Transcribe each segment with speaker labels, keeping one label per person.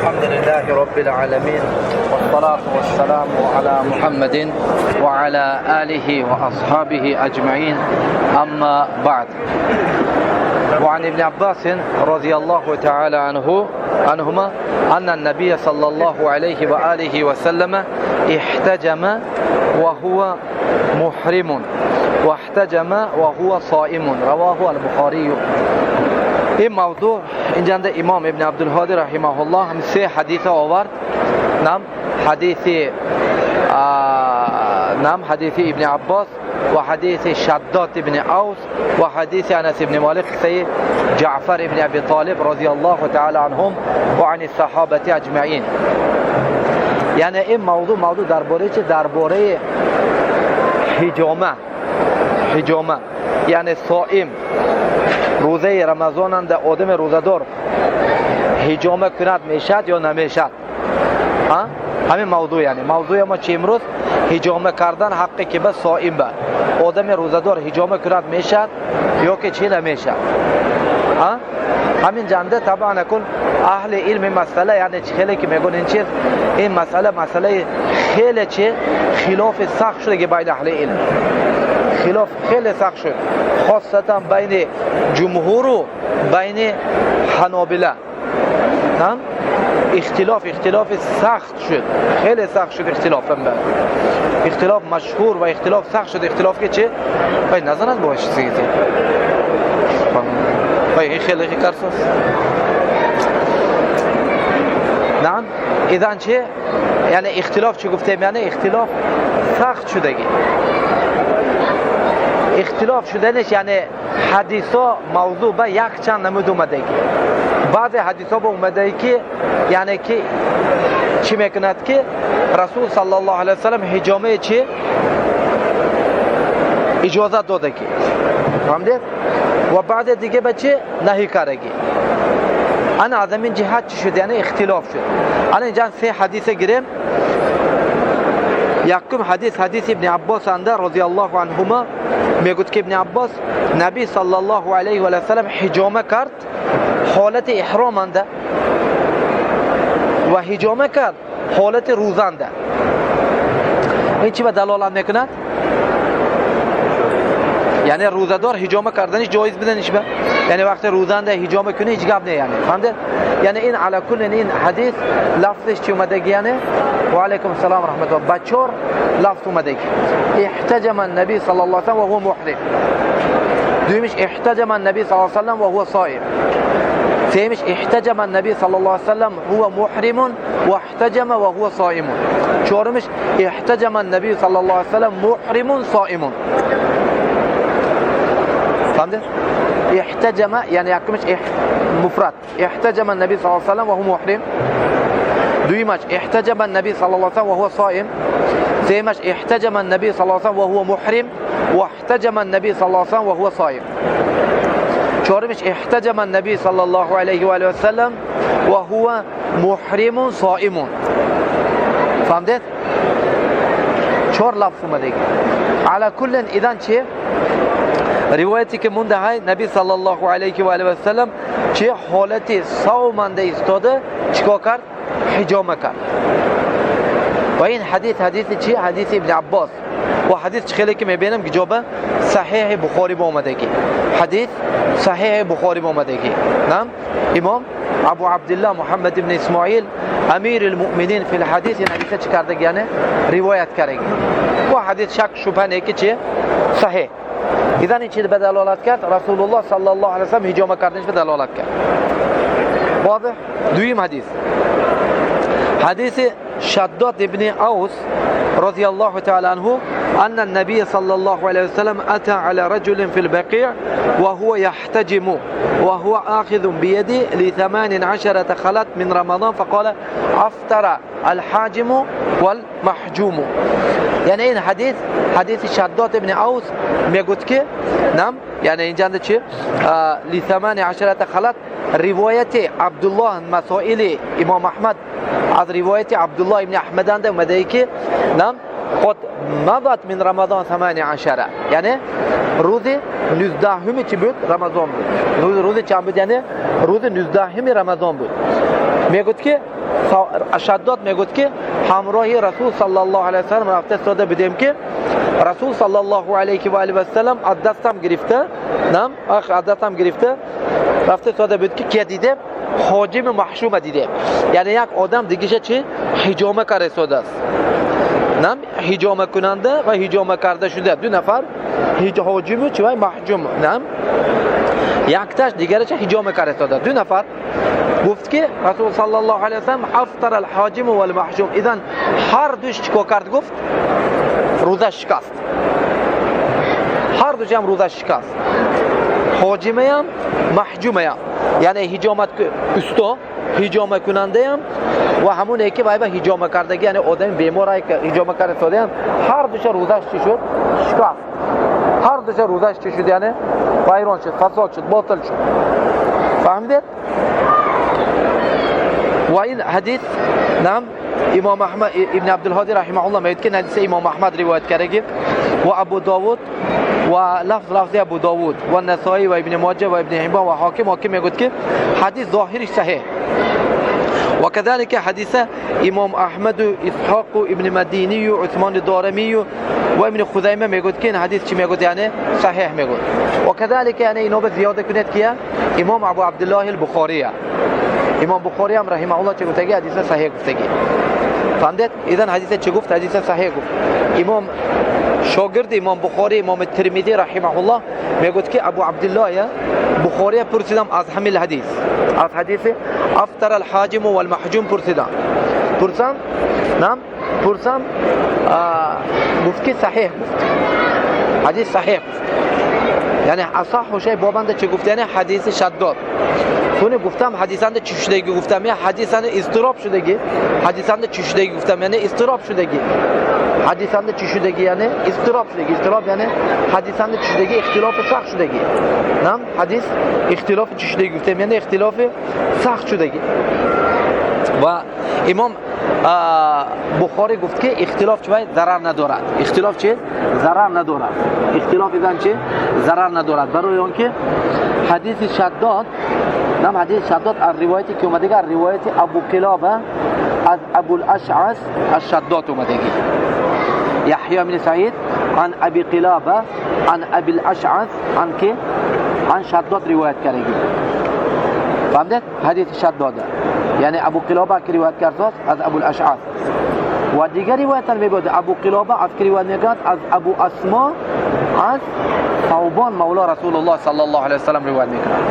Speaker 1: الحمد لله رب العالمين والصلاة والسلام على محمد وعلى آله وأصحابه أجمعين أما بعد. وعن ابن عباس رضي الله تعالى عنهما أن النبي صلى الله عليه وآله وسلم احتجم وهو محرم واحتجم وهو صائم رواه البخاري. این موضوع اینجا امام ابن عبدالهادی رحمه الله هم سه حدیث آورد، نام حدیث نام حدیث ابن عباس و حدیث شداد ابن اوس و حدیث انس ابن مالک سید جعفر ابن ابی طالب رضی الله تعالی عنهم و عن الصحابه اجمعین. یعنی این موضوع درباره چه؟ درباره حجامه، یعنی صائم روزه رمضان ده آدم روزه‌دار حجامه کند میشد یا نمیشد؟ همین موضوع، یعنی موضوع ما چه امروز حجامه کردن حقی که به صائم به آدم روزه‌دار حجامه کند میشد یا که چه نمیشد؟ همین جنده طبعا کن اهل علم مسئله، یعنی خیلی که میگن این چیز، این مسئله خیلی چه خلاف سخت شده که بین اهل علم خلاف خیلی سخت شد، خاصتا بین جمهور و بین حنابله. نعم اختلاف سخت شد، خیلی سخت شد اختلاف، اختلاف مشهور و اختلاف سخت شد. اختلاف که چه؟ بای نزند باش چیزی. بای این خیلی کارساز. نعم اذا چه؟ یعنی اختلاف چه گفتیم؟ یعنی اختلاف سخت شدگی. اختلاف شدنش یعنی حدیثا موضوع به یک چند نمود اومده، بعضی حدیثا به اومده که یعنی که چی میکند که رسول صلی الله علیه و سلم حجامه چی اجازه داده که فهمید و بعد دیگه به چه نهی کردگی. انا از این جهت چی شد؟ یعنی اختلاف شد. الان اینجا سه حدیث گیریم. یکم حدیث حدیث ابن عباس انده رضی الله عنهما میگوید که ابن عباس نبی صلی الله علیه و سلم حجامه کرد حالت احرام انده و حجامه کرد حالت روزه انده. این چی به دلالت میکند؟ یعنی روزه‌دار حجامه کردنش جایز بدنش به، یعنی وقت روزه انده حجامه کنه هیچ گپ نه، یعنی فهمید؟ یعنی این علی کل این حدیث لفظش چی اومده؟ یعنی و علیکم السلام و رحمت الله بچار لفظ اومده احتجم النبی صلی الله علیه و هو محرم. دومش احتجم النبی صلی الله علیه و سلم و هو صائم. سیمش احتجم النبی صلی الله علیه و سلم هو محرم و احتجم و هو صائم. چهارمش احتجم النبی صلی الله علیه و سلم محرم صائم. فهمت؟ احتجم یعنی یکمش مفرد احتجم النبی صلی الله علیه و سلم و هو محرم. دویمش احتجم النبی صلی الله علیه و سلم و هو صائم. سیمش احتجم النبی صلی الله علیه و سلم و هو محرم و احتجم النبی صلی الله علیه و سلم و هو صائم. چهارمش احتجم النبی صلی الله علیه و آله و سلم و هو محرم صائم. فهمت؟ چهار لفظ اومده. علی کل اذا چه روایتی که مونده های نبی صلی الله علیه و آله و سلم چه حالت صومنده ایستاده چیکار کرد؟ حجامه کرد. و این حدیث حدیث چی؟ حدیث ابن عباس. و حدیث خیلی که میبینم که جواب صحیح بخاری با اومده کی. حدیث صحیح بخاری با اومده کی. نعم امام ابو عبدالله محمد ابن اسماعیل امیر المؤمنین فی الحدیث این حدیث چی کرده؟ یعنی روایت کرده. و حدیث شک شبهه نه که چی؟ صحیح. اذا این چی به دلالت کرد؟ رسول الله صلی الله علیه و سلم حجامه کردنش به دلالت کرد. واضح؟ دویم حدیث حديث شداد ابن أوس رضي الله تعالى عنه أن النبي صلى الله عليه وسلم أتى على رجل في البقيع وهو يحتجم وهو آخذ بيده ل18 خلت من رمضان فقال أفطر الحاجم والمحجوم. یعنی این حدیث حدیث شداد ابن اوس میگوید که نعم، یعنی اینجا چی ل18 خلت روایت عبدالله مسائل امام احمد از روایت عبدالله ابن احمد انده اومده که نعم قد مضت من رمضان 18، یعنی روز 19 چی بود؟ رمضان بود. روز چند بود؟ یعنی روز 19 رمضان بود. Мегӯяд ки Шаддод мегӯяд ки ҳамроҳи Расул саллаллоҳу алайҳи васаллам рафта истода будем ки Расул саллаллоҳу алайҳи ва олиҳи васаллам аз дастам гирифта, нам аз дастам гирифта рафта истода буд ки кия дидем? Ҳоҷими маҳшума дидем. Яъне як одам дигиша чи ҳиҷома карда истодааст. Нам ҳиҷома кунанда ва ҳиҷома карда шуда ду нафар, ҳоҷиму чи вай маҳҷум, нам якташ дигарача ҳиҷома карда истодааст. Ду нафар гуфт ки Расул саллаллоҳу алайҳи васаллам афтара ал-ҳоҷиму вал маҳҷум. Идан ҳар душ чикор кард гуфт? Рӯза шикаст. Ҳар душам рӯза шикаст. Ҳоҷимаям, маҳҷумаям. Яъне ҳиҷомат усто, ҳиҷома кунандаям ва ҳамоне ки вай ба ҳиҷома кардаги, яъне одами бемор ҳиҷома карда истодаям, ҳар душа рӯзаш чӣ шуд? Шикаст. Ҳар душа рӯзаш чӣ шуд? Яъне вайрон шуд, фасод шуд, ботил шуд. Фаҳмидед? Ва ин ҳадис нам Имом Аҳмад ибн Абдулҳоди раҳимаҳуллоҳ мегӯяд ки ҳадиса Имом Аҳмад ривоят кардаги ва Абу Довуд ва лафз лафзи Абу Довуд ва Насоӣ ва Ибни Моҷа ва Ибни Ҳиббон ва Ҳоким. Ҳоким мегӯяд ки ҳадис зоҳириш саҳеҳ. Ва кадалика ҳадиса Имом Аҳмаду Исҳоқу Ибни Мадинию Усмони Дорамию ва Ибни Хузайма мегӯяд ки ин ҳадис чӣ мегӯяд? Яъне саҳеҳ мегӯяд. Ва кадалика яъне ино ба зиёда кунед ки Имом Абу Абдуллоҳи Бухория, Имом Бухорӣ ҳам раҳимаҳуллоҳ чӣ гуфтаги? Ҳадиса саҳеҳ гуфтаги. Фаҳмидед? Идан ҳадиса чӣ гуфт? Ҳадиса саҳеҳ гуфт. Имом шогирди Имом Бухорӣ, Имом Термизӣ раҳимаҳуллоҳ мегӯяд ки Абу Абдуллоҳ Бухория пурсидам аз ҳамил ҳадис, аз ҳадиси афтара ал-ҳоҷиму вал-маҳҷум пурсидам. Пурсам, нам пурсам, гуфт ки саҳеҳ гуфт. Ҳадис саҳеҳ гуфт. Яъне асаҳу шай бобанда чӣ гуфт? Яъне ҳадиси Шаддод. Сони гуфтам ҳадисанда чӣ шудаги гуфтам, я ҳадисанда изтироб шудаги, ҳадисанда чӣ шудаги гуфтам, яъне изтироб шудаги. Ҳадисанда чӣ шудаги, яъне изтироб шудаги. Изтироб яъне ҳадисанда чӣ шудаги, ихтилофи сахт шудаги. Нам ҳадис ихтилофи чӣ шудаги гуфтам, яъне ихтилофи сахт шудаги. Ва Имом Бухорӣ гуфт ки ихтилоф чӣ вай зарар надорад. Ихтилоф чӣ? Зарар надорад. Ихтилоф идан чӣ? Зарар надорад. Барои он ки ҳадиси Шаддод, нам ҳадиси Шаддод аз ривояти ки омадагӣ, аз ривояти Абу Қилоба аз Абул Ашъас аз Шаддод омадагӣ. Яҳё ибн Саид ан Аби Қилоба ан Абил Ашъас ан ки ан Шаддод ривоят кардагӣ. Фаҳмидед? Ҳадиси Шаддода. Яъне Абу Қилоба ки ривоят кардааст аз Абул Ашъас. Ва дигар ривоятан мегӯяд Абу Қилоба аз ки ривоят мекунад? Аз Абу Асмо аз Савбон мавло Расулуллоҳ саллаллоҳу алайҳи васаллам ривоят мекунад.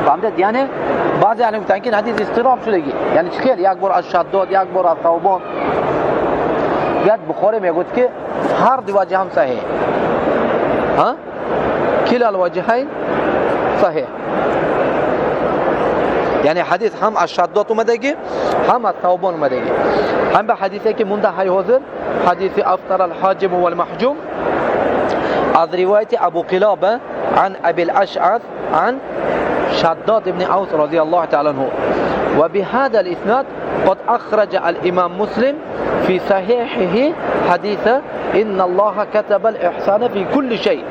Speaker 1: Фаҳмидед? Яъне баъзе аҳли гуфтанд ки ҳадис изтироб шудагӣ. Яъне чӣ хел? Як бор аз Шаддод, як бор аз Савбон. Гад Бухорӣ мегӯяд ки ҳар ду ваҷҳ ҳам саҳеҳ. Ҳа? Килал ваҷҳайн саҳеҳ. Яъне ҳадис ҳам аз Шаддод омадагӣ, ҳам аз Савбон омадагӣ. Ҳам ба ҳадисе ки мунда ҳай ҳозир, ҳадиси афтара ал-ҳоҷиму вал-маҳҷум аз ривояти Абу Қилоба ан Абил Ашъас ан Шаддод ибн Авс розияллоҳу таъала анҳу. Ва биҳаза ал-иснад قد أخرج الإمام مسلم في صحيحه حديث إن الله كتب الإحسان في كل شيء.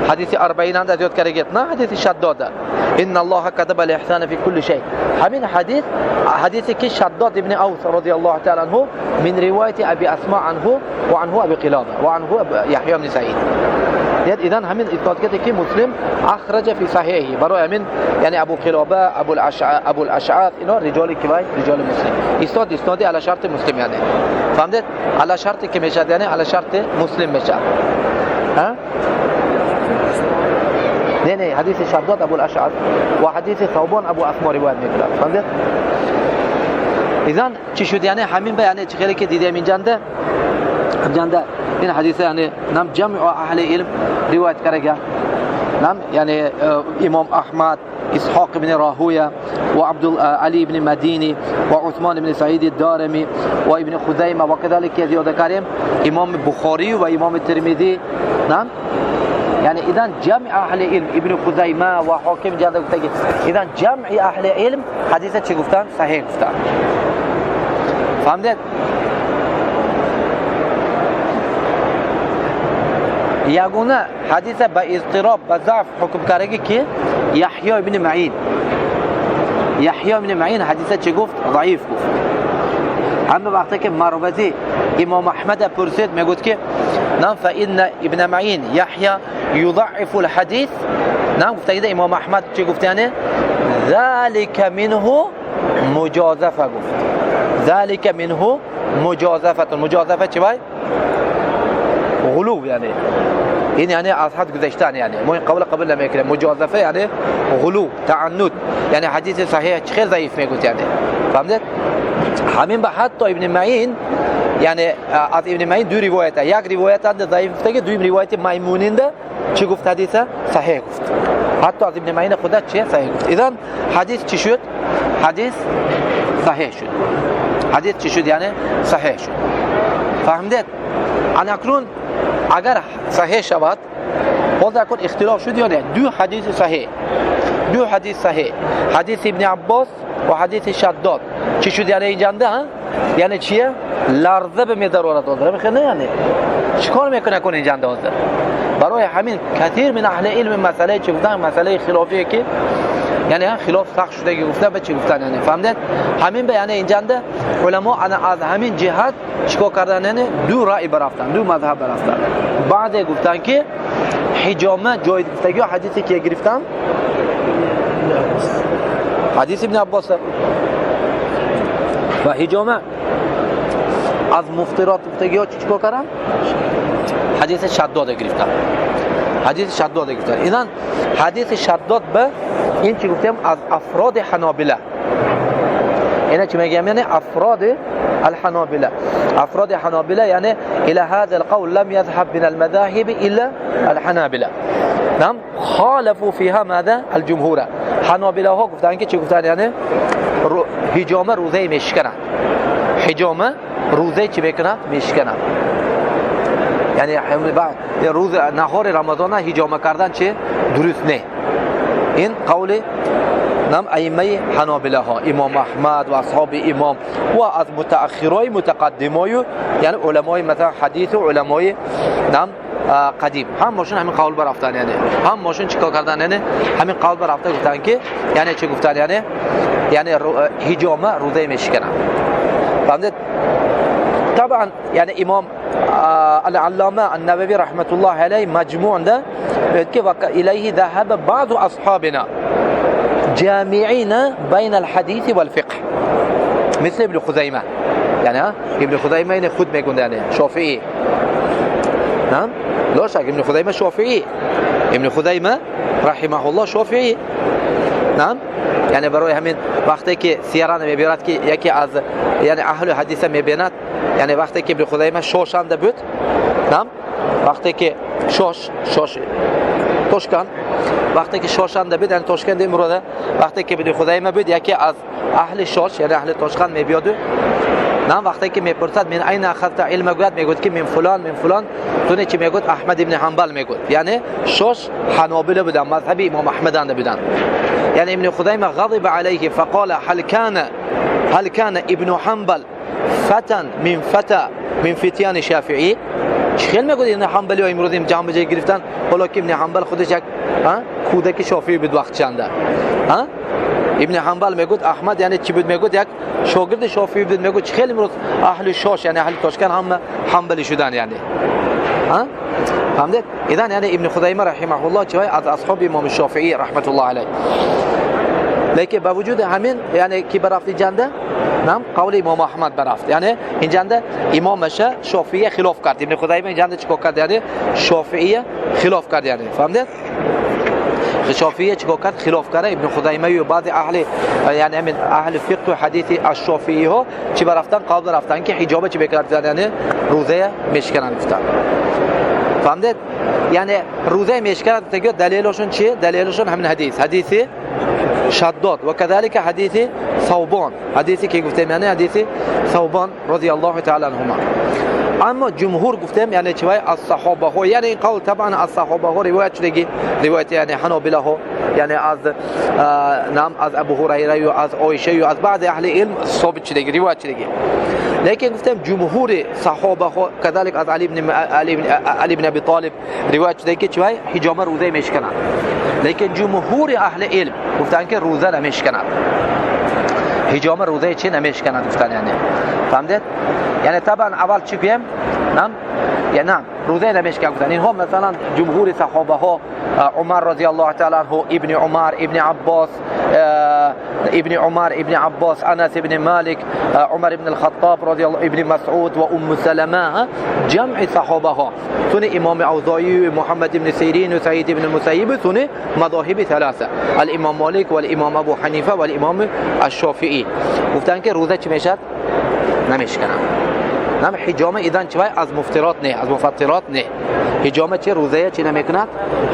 Speaker 1: حديث 40 عند زياد كرجتنا حديث شداد إن الله كتب الإحسان في كل شيء. همين حديث حديث كي شداد ابن أوس رضي الله تعالى عنه من رواية أبي أسماء عنه وعنه أبي قلابة وعنه يحيى بن سعيد. إذن همين إثبات كده كي مسلم أخرج في صحيحه برای همین یعنی ابو قلابه ابو الاشعث اینا رجال کی رجال مسلم اسناد اسنادی علی شرط مسلم یعنی فهمید علی شرط که میشه یعنی علی شرط مسلم میشه ها نه نه حدیث شداد ابو الاشعث و حدیث ثوبان ابو اسماء روایت میکنه فهمید إذن چی شد یعنی همین به یعنی چه خیلی که دیدیم اینجا این حدیث یعنی نام جمع اهل علم روایت کرده نعم يعني إمام أحمد إسحاق بن راهوية وعبد علي بن مديني وعثمان بن سعيد الدارمي وابن خزيمة وكذلك زيادة كريم إمام بخاري وإمام الترمذي نعم يعني إذن جمع أهل علم ابن خزيمة وحاكم جاده گفتگی إذن جمع أهل علم حدیث چی گفتن صحیح گفتن فهمید ягона ҳадиса ба изтироб ба заъф ҳукм кардаги ки Яҳё ибни Маин. یحیی بن معین حدیث چه گفت؟ ضعیف گفت. همه وقتی که مروزی امام احمد پرسید میگفت که نعم فإن ابن معین یحیی یضعف الحدیث. نعم گفت که امام احمد چه گفت؟ یعنی ذلك منه مجازفه گفت. ذلك منه مجازفه. مجازفه چه وای؟ غلو، یعنی این یعنی از حد گذشتن، یعنی ما این قول قبول نمیکنه. مجازفه یعنی غلو، تعنت، یعنی حدیث صحیح خیلی ضعیف میگوید، یعنی فهمید؟ همین به حتی ابن معین، یعنی از ابن معین دو روایت، یک روایت اند ضعیف گفته که دویم روایت میمونینده چی گفت؟ حدیث صحیح گفت. حتی از ابن معین خودش چه صحیح گفت. اذن حدیث چی شد؟ حدیث صحیح شد. حدیث چی شد؟ یعنی صحیح شد. فهمید؟ اکنون اگر صحیح شود باز اکنون اختلاف شد یا نه؟ دو حدیث صحیح، دو حدیث صحیح، حدیث ابن عباس و حدیث شداد چی شد؟ یعنی اینجا ها؟ یعنی چیه؟ لرزه به میدرارد حاضر نه، یعنی چیکار میکنه کن اینجا حاضر؟ برای همین کثیر من اهل علم مسئله چی گفتن؟ مسئله خلافیه که یعنی خلاف سخت شده که گفتن به چی گفتن، یعنی فهمیدید؟ همین به یعنی اینجا علما از همین جهت چیکار کردن؟ یعنی دو رأی برفتن، دو مذهب برفتن. بعضی گفتن که حجامه جایز گفتگی حدیثی که گرفتن حدیث ابن عباس و حجامه از مفطرات گفتگی ها چیکار کردن؟ حدیث شداد گرفتن. حدیث شداد گرفتن. اذن حدیث شداد به این چی گفتیم؟ از افراد حنابله. اینا چی میگم؟ یعنی افراد الحنابله. افراد حنابله یعنی الى هذا القول لم يذهب من المذاهب الا الحنابله. نعم خالفوا فيها ماذا؟ الجمهور. حنابله ها گفتن که چی گفتن؟ یعنی حجامه روزه میشکنند. حجامه روزه چی میکنند؟ میشکنند. یعنی روز نهار رمضان حجامه کردن چه درست نه. این قول نام ائمه حنابله ها، امام احمد و اصحاب امام و از متأخرای متقدمای، یعنی علمای مثلا حدیث و علمای نام قدیم هم ماشون همین قول برفتن، یعنی هم ماشون چیکار کردن؟ یعنی همین قول برفته گفتن که یعنی چه گفتن؟ یعنی حجامه روزه میشکنن. فهمید؟ طبعا یعنی امام العلامه النووی رحمت الله علیه مجموع ده که الیه ذهب بعض اصحابنا جامعين بين الحديث والفقه مثل ابن خزیمه. یعنی ابن خزیمه این خود میگوند، یعنی شافعی. نعم لا شک ابن خزیمه شافعی، ابن خزیمه رحمه الله شافعی. نعم یعنی برای همین وقتی که سیران میبرد که یکی از یعنی اهل حدیث میبیند، یعنی وقتی که ابن خزیمه شوشنده بود، نعم وقتی که شوش توشکان، وقتی که شوشنده بود، یعنی توشکند امروزه، وقتی که ابن خزیمه بود یکی از اهل شوش یعنی اهل توشکان میبیاد، نعم وقتی که میپرسد من این اخذت علم، گوید میگوید که من فلان من فلان، تو چی میگوید؟ احمد ابن حنبل میگوید. یعنی شوش حنابله بودن، مذهبی امام احمد بودن. یعنی ابن خزیمه غضب علیه فقال هل كان ابن حنبل فتى من فتى من فتيان شافعی؟ خیلی میگوید ابن حنبلی ها امروز این جام به گرفتن، حالا که ابن حنبل خودش یک کودک شافعی بود وقت چنده. ابن حنبل میگوید احمد یعنی چی بود؟ میگوید یک شاگرد شافعی بود. میگوید خیلی امروز اهل شاش یعنی اهل تاشکن هم حنبلی شدن، یعنی ها فهمید؟ اذن یعنی ابن خزیمه رحمه الله چه از اصحاب امام شافعی رحمت الله علیه، لیکن با وجود همین یعنی کی برفت جنده؟ نعم قول امام احمد برفت. یعنی اینجا امامش شافعی خلاف کرد، ابن خزیمه اینجا چیکار کرد؟ یعنی شافعی خلاف کرد، یعنی فهمید؟ شافعی چیکار کرد؟ خلاف کرد ابن خزیمه و بعض اهل یعنی همین اهل فقه و حدیث الشافعی ها چی برفتن؟ قول رفتن که حجابه چی بکردن؟ یعنی روزه میشکنن گفتن. فهمید؟ یعنی روزه میشکنن دیگه دلیلشون چیه؟ دلیلشون همین حدیث، حدیث شداد و كذلك حدیث ثوبان، حدیثی که گفتیم یعنی حدیث ثوبان رضی الله تعالی عنهما. اما جمهور گفتیم یعنی چی؟ از صحابه ها، یعنی این قول طبعا از صحابه ها روایت شده، روایت یعنی حنابله ها، یعنی از نام از ابو هریره و از عایشه و از بعض اهل علم ثابت شده، روایت شده. لیکن گفتیم جمهور صحابه ها كذلك از علی بن ابی طالب روایت شده که چی؟ حجامه روزه میشکنند. لیکن جمهور اهل علم گفتن که روزه نمیشکنند. ҳиҷома рӯзаи чӣ намешиканад гуфтан яъне фаҳмидед яъне табан аввал чӣ гӯем нам я нам рӯзаи намешиканад гуфтан инҳо масалан ҷумҳури саҳобаҳо Умар розияллоҳу таъала анҳу Ибни Умар Ибни Аббос Ибни Умар Ибни Аббос Анас ибни Малик Умар ибни Алхаттоб розияллоҳу Ибни Масъуд ва Умму Салама ҷамъи саҳобаҳо суни имом Авзоӣ Муҳаммад ибни Сирин ва Саид ибни Мусайиб суни мазоҳиби саласа ал-имом Молик ва ал-имом Абу Ҳанифа ва ал-имом аш-Шофиӣ гуфтанд ки рӯза чӣ мешавад намешиканад нам ҳиҷома идан чӣ вай аз муфтирот не аз муфаттирот не ҳиҷома чӣ рӯзая чӣ намекунад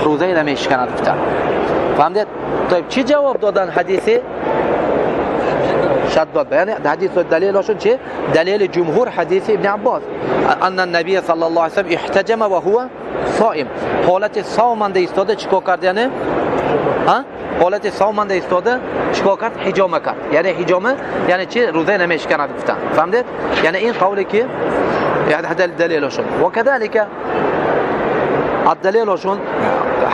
Speaker 1: рӯзае намешиканад гуфтанд фаҳмидед чӣ ҷавоб додан ҳадиси шаддод яъне ҳадис далелашон чӣ далели ҷумҳур ҳадиси ибни Аббос анна набия саллаллоҳу алайҳи васаллам иҳтаҷама ва ҳува соим ҳолати савманда истода чӣ кор кард яъне ҳолати савманда истода чӣ кор кард ҳиҷома кард яъне ҳиҷома яъне чӣ рӯза намешиканад гуфтанд фаҳмидед яъне ин қавле ки далелашон ва кадалика الدليل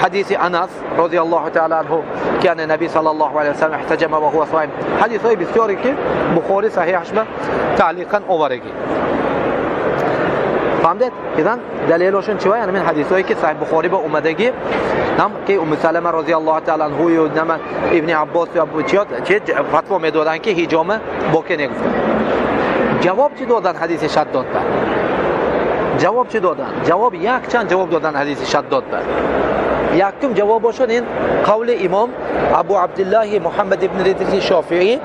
Speaker 1: حديث أنس رضي الله تعالى عنه كان النبي صلى الله عليه وسلم احتجم وهو صائم حديث های بسیاری که بخاری صحیحش به تعلیقا آورگی فهمدید؟ إذن دلیلشون چیه؟ یعنی من حدیث هایی که صحیح بخاری با اومدگی نم که ام سلمه رضی الله تعالی عنه و نم ابن عباس و چه فتوا میدادن که حجامه باکی نگفتن. جواب چی دادن حدیث شداد بر؟ جواب چی دادن؟ جواب یک چند جواب دادن حدیث شداد بر. یکم جوابشون این قول امام ابو عبدالله محمد ابن ادریس شافعی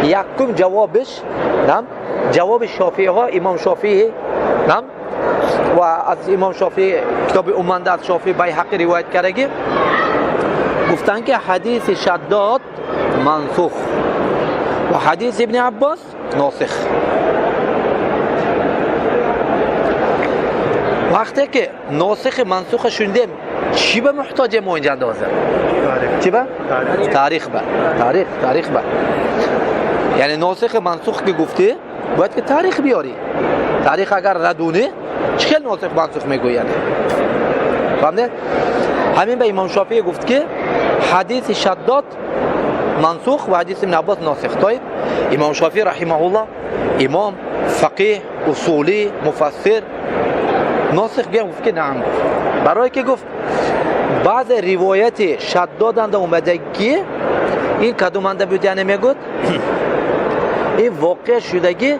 Speaker 1: یکم جوابش نم جواب شافعی ها امام شافعی نم و از امام شافعی کتاب امانده از شافعی بیهقی روایت کرده گفتن که حدیث شداد منسوخ و حدیث ابن عباس ناسخ. وقتی که ناسخ منسوخ شوندیم چی به محتاج ما اینجا اندازه؟ چی به؟ تاریخ به. تاریخ به. یعنی ناسخ منسوخ که گفتی باید که تاریخ بیاری. تاریخ اگر ندونی چه خیلی ناسخ منسوخ میگویی یعنی. فهمیدی؟ همین به امام شافعی گفت که حدیث شداد منسوخ و حدیث ابن عباس ناسخ. طيب امام شافعی رحمه الله امام فقیه اصولی مفسر ناسخ گفت که نعم گفت. برای که گفت بعض روایت شدادند اومده که این کدومنده بود یعنی میگفت این واقع شدگی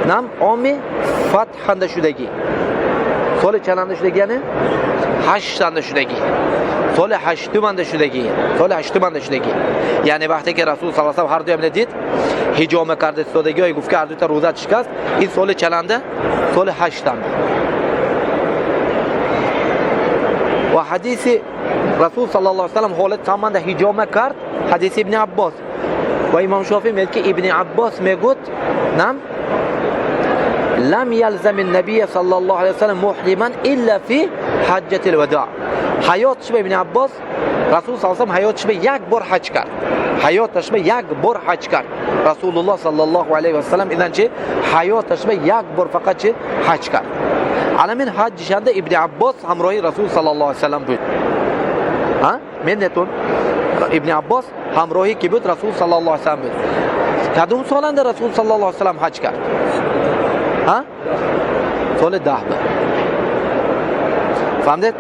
Speaker 1: نم عام فتحنده شدگی سال چنده شدگی یعنی هشتنده شدگی سال هشتمنده شدگی سال هشتمنده شدگی یعنی وقتی که رسول صلی الله علیه و هر دویم دید حجامه کرده استادگی های گفت که هر دو تا روزه شکست این سال چنده سال هشتنده و حدیث رسول صلی الله علیه و سلم حالت تمام حجامه کرد حدیث ابن عباس و امام شافعی میگه که ابن عباس میگوت نم لم يلزم النبي صلى الله عليه وسلم محرما الا في حجة الوداع. حیاتش به ابن عباس رسول صلی الله علیه و سلم حیاتش به یک بار حج کرد. حیاتش به یک بار حج کرد. رسول الله صلی الله علیه و سلم ایدن چه حیاتش به یک بار فقط چه حج کرد. علامین حج شنده ابن عباس همراهی رسول صلی الله علیه و سلم بود. ها؟ من ابن عباس همراهی کی بود رسول صلی الله علیه و سلم بود. کدوم سالنده رسول صلی الله علیه و سلم حج کرد؟ ها؟ سال 10 بود. فهمیدید؟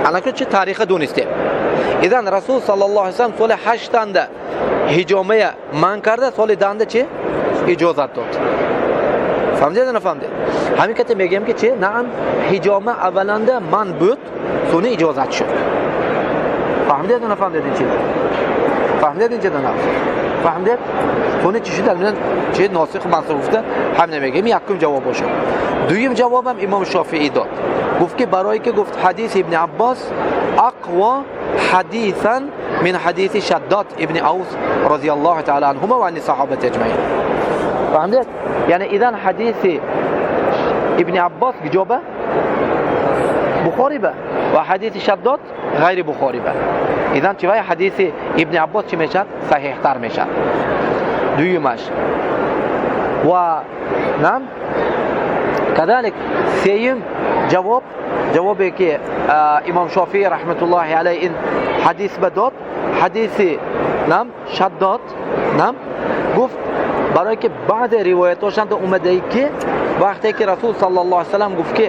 Speaker 1: الان که چه تاریخ دونستیم. إذن رسول صلی الله علیه و سلم سال 8 حجامه من کرده سال 10 چه؟ اجازت داد. فهمیدید یا نفهمیدید؟ همین که میگم که چه؟ نعم حجامه اولنده من بود سونه اجازت شد. فهمیدید یا نفهمیدید این چیز؟ فهمیدید این چیز نه؟ فهمیدید؟ سونه چی شد؟ من چه ناسخ منسوخ گفته هم نمیگم یکم جواب باشه. دویم جوابم امام شافعی داد. گفت که برای که گفت حدیث ابن عباس اقوا حدیثا من حدیث شداد ابن اوس رضی الله تعالی عنهما و عن الصحابه اجمعین. فهمیدید؟ یعنی اذن حدیث ابن عباس جوابه بخاری به و حدیث شداد غیر بخاری به. اذن چه حدیث ابن عباس چی میشد؟ صحیح تر میشد. دویمش و نعم كذلك سيم جوابی که امام شافعی رحمت الله علیه این حدیث بداد ҳадиси нам Шаддод нам гуфт, барое ки баъзе ривоятҳошанда омадае ки вақте ки Расул саллаллоҳу алайҳи васаллам гуфт ки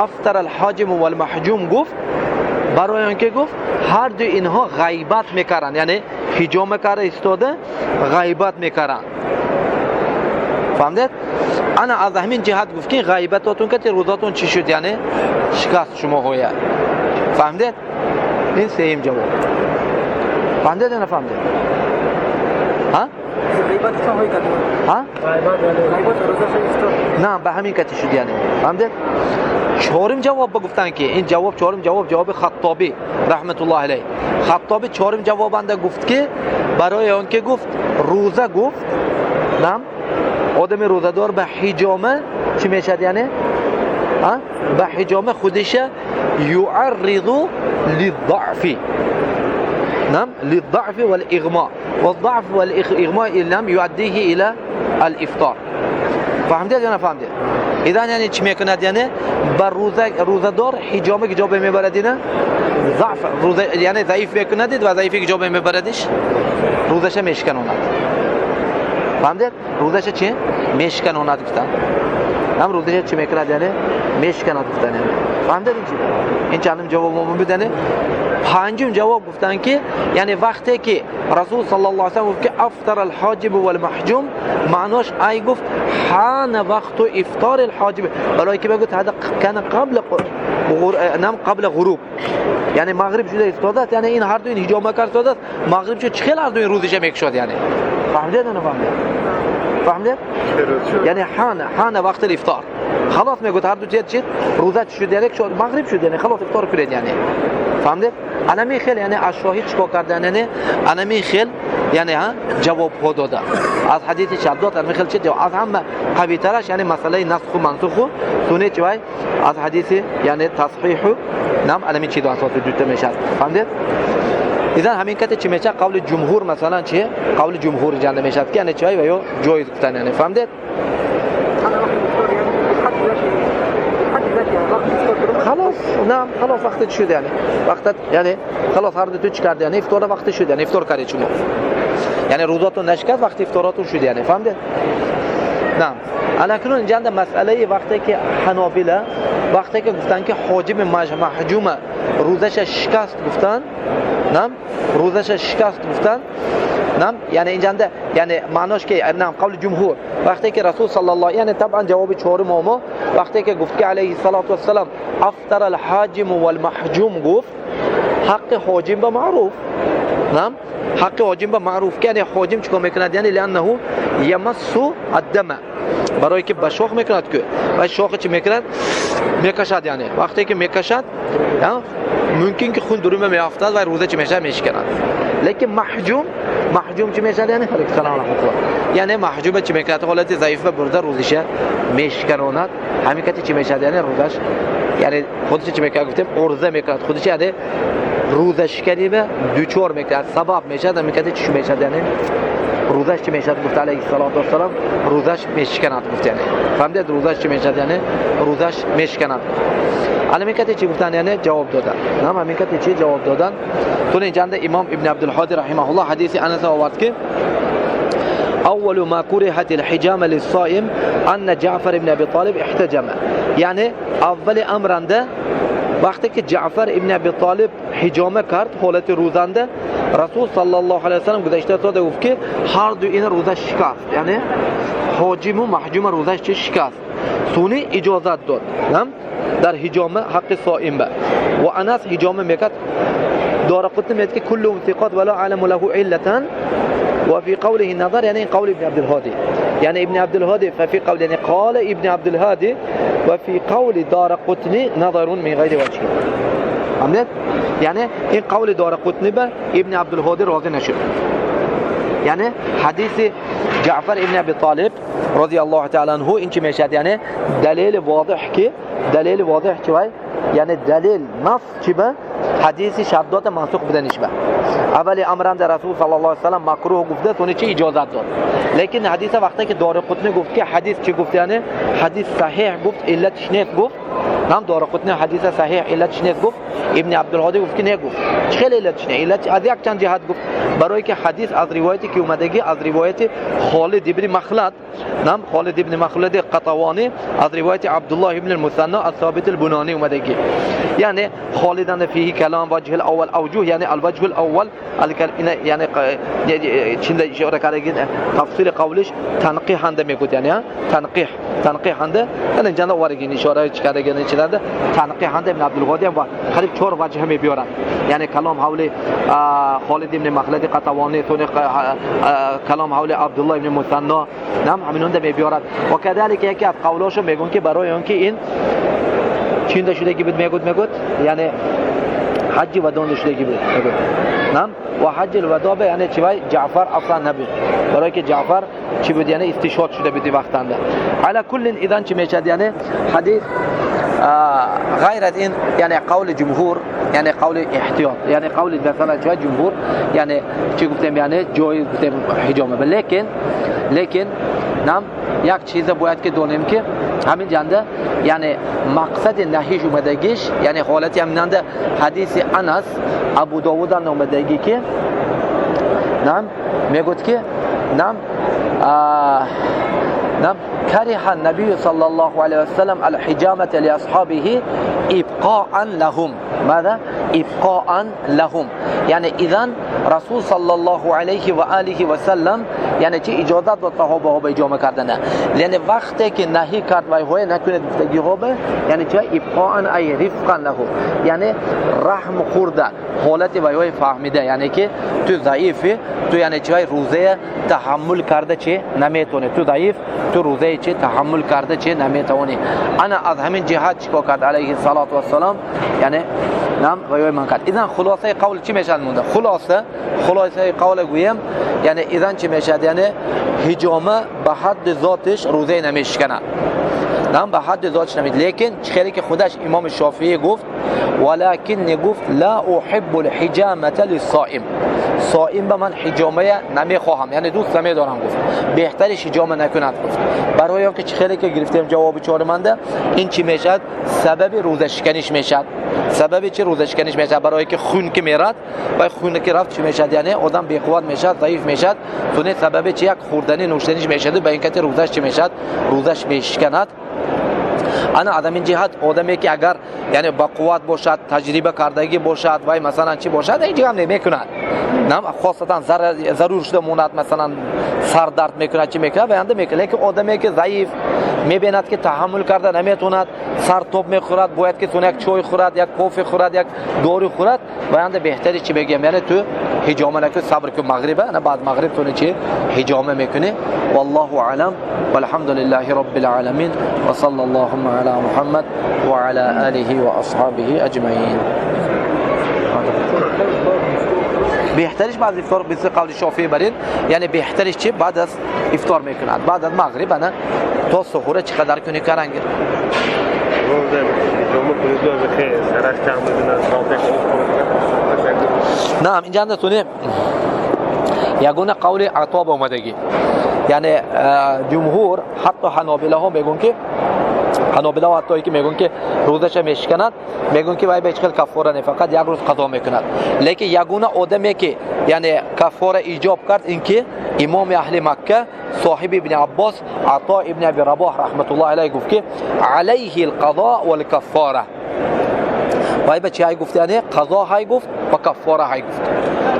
Speaker 1: афтара алҳоҷиму валмаҳҷум, гуфт барои он ки гуфт ҳар ду инҳо ғайбат мекарданд, яъне ҳиҷома карда истода ғайбат мекарданд. Фаҳмидед? Ана аз ҳамин ҷиҳат гуфт ки ғайбатотун кати рӯзатон чӣ шуд, яъне шикаст шумоҳоя. Фаҳмидед? Ин сеюм ҷавоб. Фаҳмидед ё нафаҳмидед? Ҳа? Ҳа? На, ба ҳамин кати шуд, яъне. Фаҳмидед? Чорум ҷавоб ба гуфтанд ки ин ҷавоб чорум ҷавоб ҷавоби Хаттобӣ раҳматуллоҳи алайҳ. Хаттобӣ чорум ҷавобанда гуфт ки барои он ки гуфт рӯза гуфт нам одами рӯзадор ба ҳиҷома чӣ мешавад, яъне ба ҳиҷома худиша юарризу лиддаъфи нам лиддаъфи вал-иғмо вад-даъф вал-иғмо лам юаддиҳи ила ал-ифтор. Фаҳмидед ё нафаҳмидед? Идан яъне чӣ мекунад, яъне ба рӯзадор ҳиҷома ки ҷо мебарад, ина заъф рӯза яъне заиф мекунадид ва заифе ки ҷо мебарадиш рӯзаша мешиканонад. Фаҳмидед? Рӯзаша чӣ мешиканонад гуфтанд. Ҳам рӯзаша чӣ мекунад, яъне мешиканад гуфтанд. Яъне фаҳмидед ин чӣ? Ин чандум ҷавоб буд? Яъне панҷум ҷавоб гуфтанд ки яъне вақте ки Расул саллаллоҳу алайҳи васаллам гуфт ки афтара алҳоҷибу валмаҳҷум, маънош ай гуфт ҳана вақту ифтори алҳоҷиб, барои ки бигӯяд ҳада кана қабла нам қабла ғуруб, яъне мағриб шуда истодааст, яъне ин ҳар ду ин ҳиҷома кард истодааст, мағриб шуд, чӣ хел ҳар ду ин рӯзиша мекушод, яъне. Фаҳмидед ё нафаҳмидед? Фаҳмидед? Яъне ҳана вақти ифтор. Халос мегӯяд ҳар ду чиз чиз рӯза шуд, яъне шуд мағриб шуд, яъне халос ифтор кунед, яъне. Фаҳмидед? Анами хел яъне аз шоҳид чикор кардан, яъне анами хел яъне ҷавобҳо дода аз ҳадиси Шаддод, анами хел чиз аз ҳама қавитараш яъне масъалаи насху мансуху суне чи вай аз ҳадиси яъне тасҳиҳу нам анами чизо асоси дута мешавад. Фаҳмидед? Изан ҳамин кате чӣ мешавад? Қавли ҷумҳур масалан чи? Қавли ҷумҳур ҷанда мешавад ки яъне чи вай ва ё ҷоиз гуфтан, яъне. Фаҳмидед? خلاص نعم خلاص وقت شد، یعنی وقت یعنی خلاص هر دو تو چیکار، یعنی افطار وقت شد، یعنی افطار کردید شما، یعنی روزاتون نشکست وقتی افطاراتون شد، یعنی. فهمید؟ نعم. اکنون اینجا مسئله وقتی که حنابله وقتی که گفتن که حاجب محجوم روزش شکست گفتن، نعم روزش شکست گفتن، نعم یعنی اینجا یعنی معناش که نعم قول جمهور وقتی که رسول صلی الله یعنی طبعا جواب چهارم ما وقتی که گفت که علیه الصلاة والسلام افطر الحاجم والمحجوم، گفت حق حاجم به معروف، نعم حق حاجم به معروف که یعنی حاجم چیکار میکند، یعنی لانه یمس الدم، برای که به شاخ میکند که و شاخ چی میکند میکشد، یعنی وقتی که میکشد ممکن که خون درون میافتد و روزه چی میشه میشکند. لیکن محجوم چی میشه، یعنی علیک سلام رحمت الله، یعنی محجوم چی میکند حالت ضعیف برده روزش میشکند، همین کتی چی میشه، یعنی روزش یعنی خودش چی میکند گفتیم عرضه میکند خودش، یعنی روزش شکنی به دوچار میکند سبب میشه، همین کتی چی میشه، یعنی روزش چی میشد گفت علیه الصلاة والسلام روزش میشکند گفت، یعنی. فهمیدید؟ روزش چی میشد، یعنی روزش میشکند. همین کتی چی گفتن، یعنی جواب دادن. نعم همین کتی چی جواب دادن. تو اینجا امام ابن عبدالهادی رحمه الله حدیث انس آورد که اول ما كرهت الحجامة للصائم ان جعفر ابن ابي طالب احتجم، یعنی اول امرنده وقتی که جعفر ابن ابی طالب حجامه کرد حالت روزنده، رسول صلی الله علیه و سلم گذشته داده گفت که هر دو این روزه شکست، یعنی حاجم و محجوم روزش چه شکست. سونی اجازت داد در حجامه حق صائم به و انس حجامه میکرد. دارقطنی میگه که کلهم ثقات ولا علم له علة وفي قوله النظر، يعني قول ابن عبد الهادي، يعني ابن عبد الهادي ففي قول يعني قال ابن عبد الهادي وفي قول دارقطني نظر من غير وجه. فهمت؟ يعني این قول دارقطنی به ابن عبد الهادي راضی نشد. یعنی حدیث جعفر ابن ابی طالب رضی الله تعالی عنه این چی میشد، یعنی دلیل واضح که دلیل واضح چی وای، یعنی دلیل نص چی به حدیث شداد منسوخ بودنش به اول امران در رسول صلی الله علیه و سلم مکروه گفته سونی چی اجازت داد. لیکن حدیث وقتی که دارقطنی گفت که حدیث چی گفت، یعنی حدیث صحیح گفت علتش نیست گفت، Нам Дорақутни ҳадиса саҳиҳ иллатиш нест гуфт. Ибни Абдулҳоди гуфт ки не гуфт. Чӣ хеле иллатиш не? Иллат аз як чанд ҷиҳат гуфт. Барои ки ҳадис аз ривояте ки омадагӣ аз ривояти Холид ибни Махлад, нам Холид ибни Махлад Қатавонӣ аз ривояти Абдуллоҳ ибни Мусанно аз Собит ал-Бунонӣ омадагӣ. Яъне Холидан фиҳи калом ваҷҳ ал-аввал авҷуҳ, яъне ал-ваҷҳ ал-аввал яъне чинда ишора кардагӣ тафсири қавлиш танқиҳанда мегӯяд, яъне танқиҳанда, яъне ҷанда оварагин ишора кардагин чинда танқиҳанда ибн Абдулҳоди ва қариб чор ваҷҳ мебиёрад. Яъне калом ҳавли Холид ибни Махлад Қатавонӣ, калом ҳавли Абдуллоҳ ибни Мусанно, нам ҳаминонда мебиёрад. Ва кадалика яке аз қавлошо мегӯянд ки барои он ки ин чинда шудагӣ буд мегӯяд, яъне ҳаҷҷи вадонда шудагӣ буд мегӯяд. Нам ва ҳаҷҷи вадо бе яъне чи вай Ҷаъфар аслан набуд. Барои ки Ҷаъфар чи буд, яъне истишҳод шуда буд вақтанда. Ала куллин идан чи мешад, яъне ҳадис ғайр аз ин, яъне қавли ҷумҳур, яъне қавли эҳтиёт, яъне қавли масалан чи ҷумҳур, яъне чи гуфтем, яъне ҷоиз гуфтем ҳиҷома. Лекин нам як чиза бояд ки донем ки ҳамин ҷанда, яъне мақсади наҳиш омадагиш, яъне ҳолати ҳаминанда ҳадиси Анас Абу Довудан омадагӣ ки нам мегӯяд ки нам нам кариҳа набию саллаллоҳу алайҳи васаллам алҳиҷамата лиасҳобиҳи ибқоан лаҳум. Мада? Ибқоан лаҳум. Яъне идан Расул саллаллоҳу алайҳи ва алиҳи васаллам яъне чи иҷозат дод саҳобаҳо ба иҷома кардана. Яъне вақте ки наҳӣ кард вайҳое накунед гуфтагиҳо ба, яъне чи ибқоан ай рифқан лаҳум, яъне раҳм хӯрда ҳолати вайҳои фаҳмида, яъне ки ту заифӣ, ту яъне чи вай рӯзая таҳаммул карда чи наметавонӣ, ту заиф, ту рӯзаи чи таҳаммул карда чи наметавонӣ. Ана аз ҳамин ҷиҳат чӣ кор кард алайҳи салоту вассалом, яъне нам вайҳои ман кард. Идан хулосаи қавл чӣ мешавад монда? Хулосаи қавл гӯем, яъне идан чӣ мешавад, яъне ҳиҷома ба ҳадди зотиш рӯзаи намешиканад. Нам ба ҳадди зотиш намед, лекин чӣ хеле ки худаш имоми Шофиӣ гуфт, валакин гуфт ла уҳиббу лҳиҷамата лиссоим. Соим ба ман ҳиҷомая намехоҳам, яъне дӯст намедорам гуфт, беҳтариш ҳиҷома накунад гуфт. Барои он ки чӣ хеле ки гирифтем ҷавоби чорманда, ин чӣ мешавад? Сабаби рӯзашиканиш мешавад. Сабаби чӣ рӯзашиканиш мешавад? Барои ки хун ки мерад, вай хун ки рафт чӣ мешавад? Яъне одам беқувват мешавад, заиф мешавад. Суне сабаби чи як хӯрдани нӯшданиш мешавад, ба ин кати рӯзаш чӣ мешавад? Рӯзаш мешиканад. Ана аз ҳамин ҷиҳат одаме ки агар яъне ба қувват бошад, таҷриба кардагӣ бошад, вай масалан чӣ бошад, ҳеҷ гап намекунад. Нам хосатан зарур шуда монад, масалан сардард мекунад, чӣ мекунад, ваянда мекунад. Лекин одаме ки заиф мебинад ки таҳаммул карда наметавонад, сартоб мехӯрад, бояд ки як чой хӯрад, як кофе хӯрад, як дору хӯрад, ваянда беҳтари чӣ мегӯям, яъне ту ҳиҷома накун, сабр кун мағриба, ана баъд мағриб туни чӣ ҳиҷома мекунӣ. Валлоҳу аълам, валҳамдулиллаҳи роббил аламин, ва саллаллоҳу ала Муҳаммад ва ала алиҳи ва асҳобиҳи аҷмаин. Беҳтариш баъд ифтор, мисли қавли Шофиӣ барин, яъне беҳтариш чи баъд аз ифтор мекунад, баъд аз мағриб ана то сухура чӣ қадар кунӣ карангир. Наам инҷанда туни ягона қавли Атоб омадагӣ, яъне ҷумҳур ҳатто ҳанобилаҳо мегӯянд ки ҳанобилаҳо ҳатто ки мегӯянд ки рӯзаша мешиканад, мегӯянд ки вай ба ҳеҷ хел каффора не, фақат як рӯз қазо мекунад. Лекин ягона одаме ки яъне каффора иҷоб кард, ин ки имоми аҳли Макка соҳиби ибни Аббос Ато ибни Аби Рабоҳ раҳматуллоҳи алайҳ гуфт ки алайҳи алқазо валкаффора. Вай ба чи ҳай гуфт? Яъне қазо ҳай гуфт ва каффора ҳай гуфт.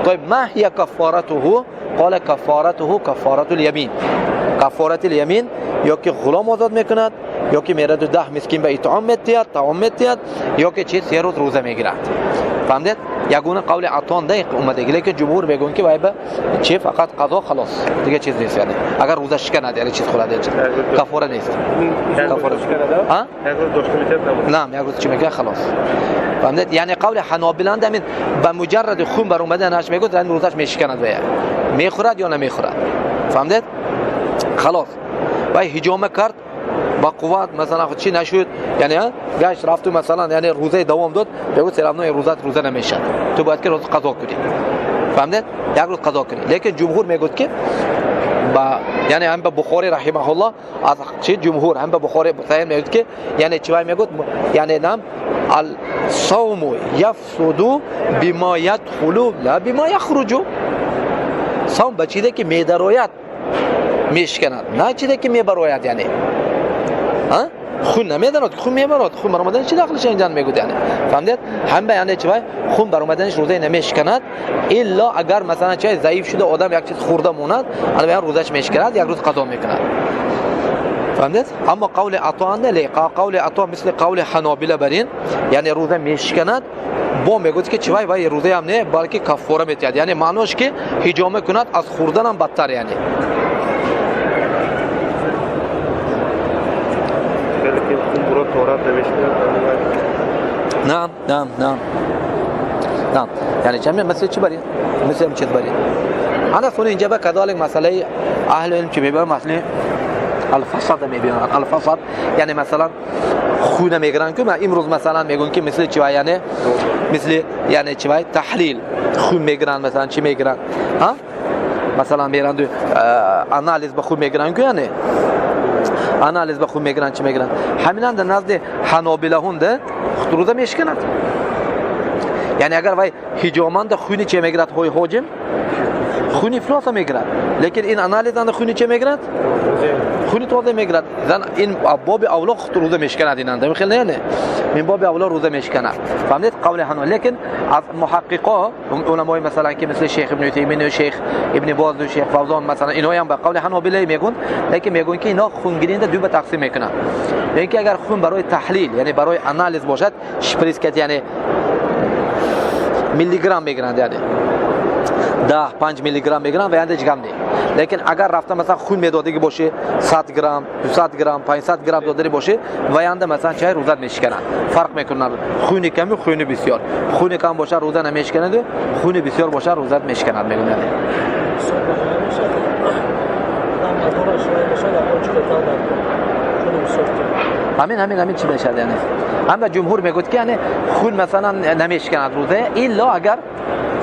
Speaker 1: طيب ما هي كفارته؟ قال كفارته كفارة اليمين. كفارة اليمين یا که غلام آزاد میکند، یا که میرد و 10 مسکین به اطعام میتید، طعام میتید، یا که چی 3 روز روزه میگیرد. فهمید؟ یگونه قول عطان ده اومده، لیکن جمهور میگن که وای به چی فقط قضا خلاص، دیگه چیز نیست. یعنی اگر روزه شکند یعنی چیز خورده چیز کفاره نیست. کفاره ها؟ نه، یک روز چی میگه خلاص. فهمید؟ یعنی قول حنابلان همین به مجرد خون بر اومدنش میگه یعنی روزش میشکند و میخورد یا نمیخورد. فهمید؟ خلاص. وای هجامه کرد با قوت مثلا خود چی نشد، یعنی گشت رفت مثلا یعنی روزه دوام داد، بگو سرامنای روزات روزه نمیشد، تو باید که روز قضا کنی. فهمید؟ یک روز قضا کنی. لیکن جمهور میگفت که Ба яъне ҳам ба Бухори раҳимаҳуллоҳ аз чи ҷумҳур ҳам ба Бухори саҳеҳ мегӯяд ки яъне чи вай мегӯяд, яъне нам ал савму яфсуду бима ядхулу ла бима яхруҷу. Савм ба чизе ки медарояд мешиканад, на чизе ки мебарояд. Яъне хун намедарод, хун мебарод, хун баромаданаш чи дахлиш инҷан мегӯяд, яъне фаҳмидед? Ҳам ба яъне чи вай хун баромаданаш рӯзаи намешиканад, илло агар масалан чи заиф шуда одам як чиз хӯрда монад, ана баян рӯзаш мешиканад, як рӯз қазо мекунад. Фаҳмидед? Аммо қавли Ато анда ле, қавли Ато мисли қавли Ҳанобила барин, яъне рӯза мешиканад, бо мегӯяд ки чи вай вай рӯзаям не, балки каффора метиҳад. Яъне маънош ки ҳиҷома кунад аз хӯрданам бадтар, яъне. نعم نعم نعم نعم. یعنی چه مثل چی برین؟ مثل چیز برین. انا سونی اینجا به کذالک مسئله اهل علم چی میبرن؟ مسئله الفساد میبرن. الفساد یعنی مثلا خونه میگیرن که من امروز مثلا میگن که مثل چی، یعنی مثل یعنی چی تحلیل خون میگیرن، مثلا چی میگیرن؟ ها مثلا میرن آنالیز به خون میگیرن که یعنی анализ ба хун мегиранд, чӣ мегиранд. Ҳаминанда назди ҳанобилаҳунда рӯза мешиканад. Яъне агар вай ҳиҷоманда хуни че мегирад, ҳои ҳоҷим хуни ифлоса мегирад, лекин ин анализанда хуни че мегирад? Хуни тоза мегирад. Зан ин боби авло рӯза мешиканад, инанда хел не, не мин боби авло рӯза мешиканад. Фаҳмидед? Қавли ҳано. Лекин аз муҳаққиқо уламои масалан ки мисли шейх ибни Утаймин ва шейх ибни Боз ва шейх Фавзон масалан иноям ба қавли ҳанобилай мегӯянд, лекин мегӯянд ки ино хунгиринда ду ба тақсим мекунанд. Яъне ки агар хун барои таҳлил, яъне барои анализ бошад, шприц кат, яъне миллиграмм мегиранд, яъне 10-5 миллиграмм мегиранд ва янда ҷигам не. Лекин агар рафта масалан хун медодагӣ боши 100 грамм, 200 грамм, 500 грамм додагӣ боши, ва янда масалан чай рӯзат мешикананд. Фарқ мекунанд хуни ками, хуни бисёр. Хуни кам бошад рӯза намешиканад, хуни бисёр бошад рӯзат мешиканад мегӯянд. Ҳамин ҳамин ҳамин чӣ мешавад, яъне ҳама ҷумҳур мегӯяд ки яъне хун масалан намешиканад рӯза, илло агар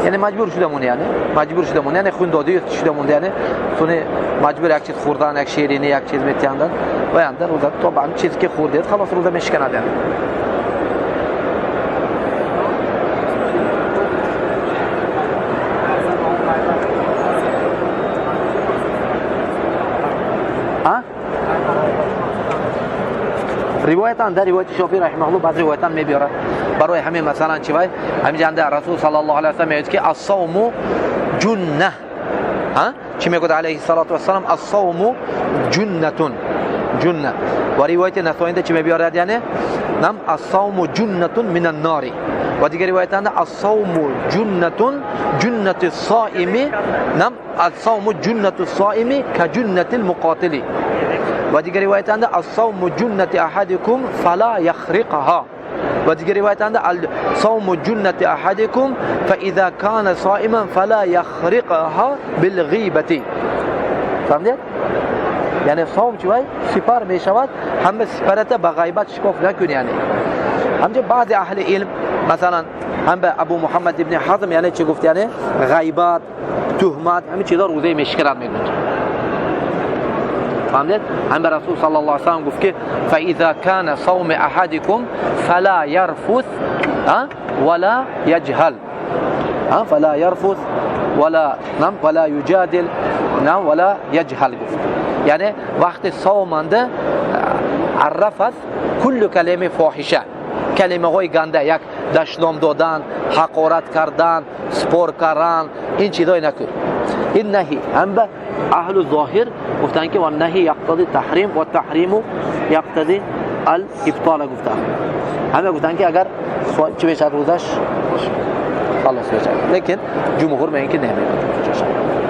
Speaker 1: яъне маҷбур шуда монӣ, яъне маҷбур шуда монӣ, яъне хун додӣ шуда монда, яъне суни маҷбур як чиз хӯрдан, як ширинӣ, як чиз метиҳандан, ва янда рӯза то ба ҳамин чизе ки хӯрдед халос рӯза мешиканад, яъне. Ривоятан дар ривояти Шофии раҳимаҳуллоҳ баъзе ривоятан мебиёрад. Барои ҳамин масалан чи вай ҳамин ҷанда Расул саллаллоҳу алайҳи васаллам мегӯяд ки ас-савму ҷунна. Ҳа? Чӣ мегӯяд алайҳи салоту вассалам? Ас-савму ҷуннатун. Ҷунна. Ва ривояти Насоинда чӣ мебиёрад, яъне нам ас-савму ҷуннатун минан нори. Ва дигар ривоятанда ас-савму ҷуннатун ҷуннати соими, нам ас-савму ҷуннату соими ка ҷуннатил муқотили. Ва дигар ривоятанда ас-савму ҷуннати аҳадикум фала яхриқаҳа. Ва дигар ривоятанда ас-савму ҷуннати аҳадикум фа иза кана соиман фала яхриқаҳа билғибати. Фаҳмидед? Яъне савм чи вай сипар мешавад, ҳама сипарата ба ғайбат шикоф накун, яъне. Ҳамҷа баъзе аҳли илм масалан ҳам ба Абу Муҳаммад ибни Ҳазм яъне чӣ гуфт, яъне ғайбат, туҳмат, ҳамин чизо рӯзаи мешиканад мегӯяд. Фаҳмидед? Ҳам ба Расул саллаллоҳу алайҳи васаллам гуфт ки фаиза кана савми аҳадикум фала ярфус вала яҷҳал, фала ярфус вала нам вала юҷадил нам вала яҷҳал гуфт. Яъне вақти савманда аррафас куллу калими фоҳиша, калимаҳои ганда, як дашном додан, ҳақорат кардан, спор кардан, ин чизҳое накун. Ин наҳи ҳам ба аҳлу зоҳир гуфтанд ки ва наҳи яқтади таҳрим ва таҳриму яқтади ал ибтола гуфтанд. Ҳама гуфтанд ки агар чӣ мешавад рӯзаш халос мешавад, лекин ҷумҳур мегӯянд ки намешавад.